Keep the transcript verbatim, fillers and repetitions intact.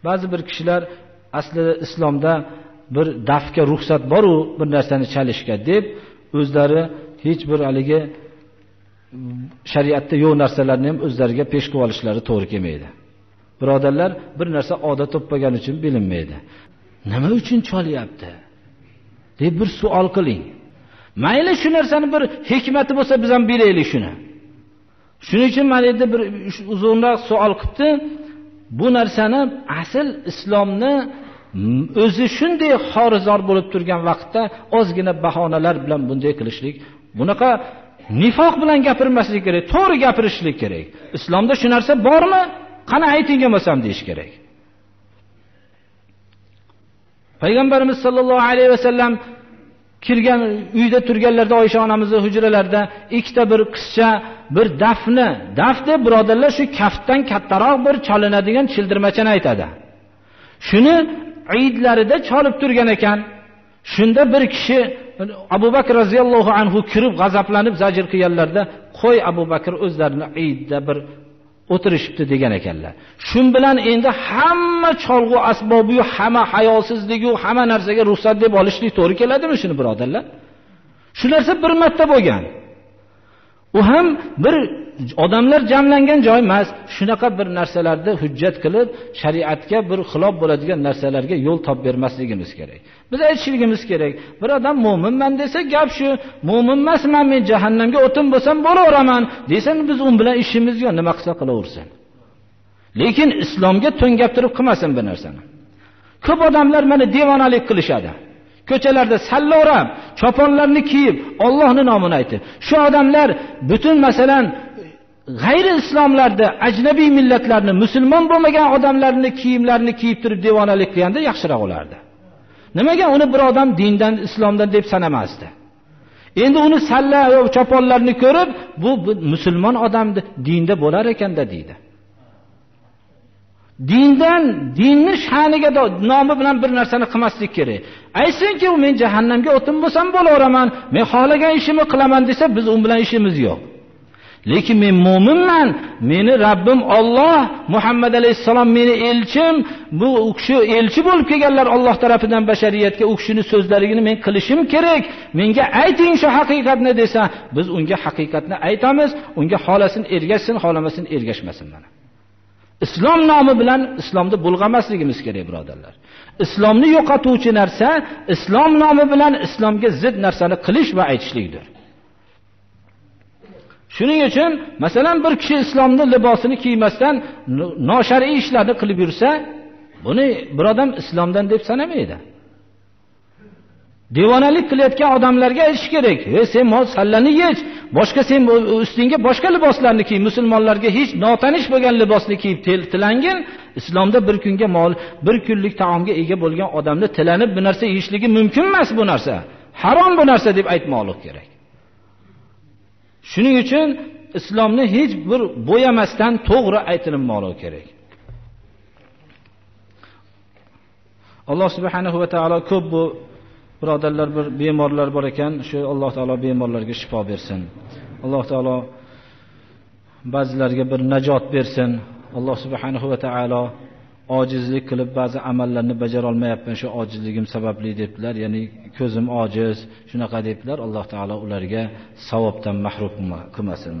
بەزى بىر كىشىلەر ئەسلىدە ئىسلامدا بىر دەفكە رۇخسەت بارۇ، بىر نەرسىنى چېلىشقا دەپ، ئۆزلىرى ھېچ بىر ھالىگە شەرىئەتتە يوق نەرسىلەرنى ھەم ئۆزلىرىگە پېش قىلىۋالىشلىرى توغرا كەلمەيدۇ. بۇرادەرلەر، بىر نەرسە ئادەت بولۇپ قالغان ئۈچۈن بىلىنمەيدۇ. نېمە ئۈچۈن چېلىۋەتتى دەپ بىر سوئال قىلىڭ. مەيلى، شۇ نەرسىنى بىر ھېكمىتى بولسا، بىز ھەم بىلەيلى شۇنى. شۇنىڭ ئۈچۈن مەن ئەمدى بىر ئۇزۇنراق سوئال قىپتۇ. بۇ نەرسىنى ئەسلى ئىسلامنى ئۆزى شۇنداق خارىزار بولۇپ تۇرغان ۋاقىتتا ئازغىنە باھانىلەر بىلەن بۇنداق قىلىشلىق، بۇناقا نىفاق بىلەن گەپىرمەسلىك كېرەك، توغرا گەپىرىشلىك كېرەك. ئىسلامدا شۇ نەرسە بارمۇ؟ قانا، ئېيتىڭ بولمىسام دېيىش كېرەك. پەيغەمبىرىمىز ساللاللاھۇ ئەلەيھى ۋەسەللەم كىرگەن، ئۆيدە تۇرغانلاردا، ئايشە ئانىمىزنىڭ ھۇجرىلىرىدا ئىككىتا بىر قىزچا بىر دەفنى، دەف دەپ بۇرادەرلەر شۇ كەفتتىن كاتتىراق بىر چالىنىدىغان چىلدىرمىچىنى ئېيتىدۇ. شۇنى ئىدلىرىدا چېلىپ تۇرغان ئىكەن. شۇندا بىر كىشى، ئەبۇ بەكر رەزىياللاھۇ ئەنھۇ كىرىپ غەزەپلىنىپ زەجىر قىلغانلاردا، قوي، ئەبۇ بەكر ئۆزلىرىنى ئىددا بىر ئولتۇرۇشۇپتۇ دېگەن ئىكەنلەر. شۇ بىلەن ئەمدى ھەممە چالغۇ ئەسبابى، ھەممە ھاياسىزلىكى، ھەممە نەرسىگە رۇخسەت دەپ ئېلىشلىق توغرا كېلەدىمۇ شۇنى، بۇرادەرلەر؟ شۇ نەرسە بىر مەتتە بولغان. ئۇ ھەم بىر ئادەملەر جەملەنگەن جاي ئەمەس. شۇناقا بىر نەرسىلەردە ھۆججەت قىلىپ، شەرىئەتكە بىر خىلاپ بولىدىغان نەرسىلەرگە يول تاپ بەرمەسلىكىمىز كېرەك. بىز ئېيتىشىمىز كېرەك. بىر ئادەم مۆمىنمەن دېسە، گەپ شۇ. مۆمىن ئەمەسمەن، مەن جەھەننەمگە ئوتۇن بولسام بولۇۋېرىمەن دېسە، بىز ئۇ بىلەن ئىشىمىز يوق، نېمە قىلسا قىلىۋەرسۇن. لېكىن ئىسلامغا تۆڭگەپ تۇرۇپ قىلماسۇن بۇ نەرسىنى. كۆپ ئادەملەر مانا دىۋانىلىك قىلىشىدۇ. كوچىلاردا سەللە ئوراپ، چاپانلارنى كىيىپ، ئاللاھنىڭ نامىنى ئېيتىپ. شۇ ئادەملەر پۈتۈن، مەسىلەن، غەيرىي ئىسلاملاردا، ئەجنەبىي مىللەتلەرنى، مۇسۇلمان بولمىغان ئادەملەرنى كىيىملەرنى كىيىپ تۇرۇپ دىۋانىلىك قىلغاندا ياخشىراق بولاتتى. نېمىگە ئۇنى بىر ئادەم دىندىن، ئىسلامدىن دەپ سانىماستى. ئەمدى ئۇنى سەللە ۋە چاپانلارنى كۆرۈپ، بۇ، بۇ مۇسۇلمان ئادەم دىندا بولار ئىكەن-دە دەيدۇ. دىندىن، دىننى شەنىگە دو-، نامى بىلەن بىر نەرسىنى قىلماسلىق كېرەك. ئېيتسۇنكى، ئۇ مەن جەھەننەمگە ئوتۇن بولسام بولۇۋېرىمەن، مەن خالىغان ئىشىمنى قىلىمەن دېسە، بىز ئۇ بىلەن ئىشىمىز يوق. لېكىن مەن مۆمىنمەن، مېنى رەببىم ئاللاھ، مۇھەممەد ئەلەيھىسسالام مېنى ئېلچىم، بۇ ئۇ كىشى ئېلچى بولۇپ كەلگەنلەر ئاللاھ تەرىپىدىن بەشەرىيەتكە، ئۇ كىشىنىڭ سۆزلىرىنى مەن قىلىشىم كېرەك، ماڭا ئېيتىڭ شۇ ھەقىقەتنى دېسە، بىز ئۇنىڭغا ھەقىقەتنى ئېيتىمىز، ئۇنىڭغا خالىسۇن ئەگەشسۇن، خالىمىسۇن ئەگەشمىسۇن. مانا. ئىسلام نامى بىلەن ئىسلامدا بۇلغىماسلىقىمىز كېرەك، بۇرادەرلەر. ئىسلامنى يوقاتقۇچى نەرسە، ئىسلام نامى بىلەن ئىسلامغا زىت نەرسىنى قىلىش ۋە ئېيتىشلىكتۇر. شۇنىڭ ئۈچۈن، مەسىلەن، بىر كىشى ئىسلامدا لىباسىنى كىيمەستىن نو-، ناشەرئىي ئىشلارنى قىلىپ يۈرسە، بۇنى بىر ئادەم ئىسلامدىن دەپ سانىمايدۇ. دىۋانىلىك قىلىۋاتقان ئادەملەرگە ئېيتىش كېرەك: «ھەي، سەن ماۋۇ سەللىنى يېچ، باشقا سەن بۇ ئۈستۈڭگە باشقا لىباسلارنى كىي، مۇسۇلمانلارغا ھېچ ناتونۇش بولغان لىباسنى كىيىپ تىل-، تىلەنگىن.» ئىسلامدا بىر كۈنگە مال-، بىر كۈنلۈك تائامغا ئىگە بولغان ئادەمنى تىلىنىپ بىر نەرسە يېيىشلىكى مۇمكىن ئەمەس، بۇ نەرسە ھارام، بۇ نەرسە دەپ ئېيتماقلىق كېرەك. شۇنىڭ ئۈچۈن ئىسلامنى ھېچ بىر بويىماستىن توغرا ئېيتىلماقلىق كېرەك. ئاللاھ سۇبھانەھۇ ۋە تائالا كۆپ بۇ بۇرادەرلەر بىر بىمارلار بار ئىكەن، شۇ ئاللاھ تائالا بىمارلارغا شىپا بەرسۇن. ئاللاھ تائالا بەزىلەرگە بىر ناجات بەرسۇن. ئاللاھ سۇبھانەھۇ ۋە تائالا ئاجىزلىق قىلىپ بەزى ئەمەللەرنى بېجىرەلمەيەتمەن، شۇ ئاجىزلىكىم سەۋەبلى دەپتىلەر. يەنى كۆزۈم ئاجىز، شۇناقا دەپتىلەر. ئاللاھ تائالا ئۇلارغا ساۋابتىن مەھرۇم قىلما-، قىلماسۇن.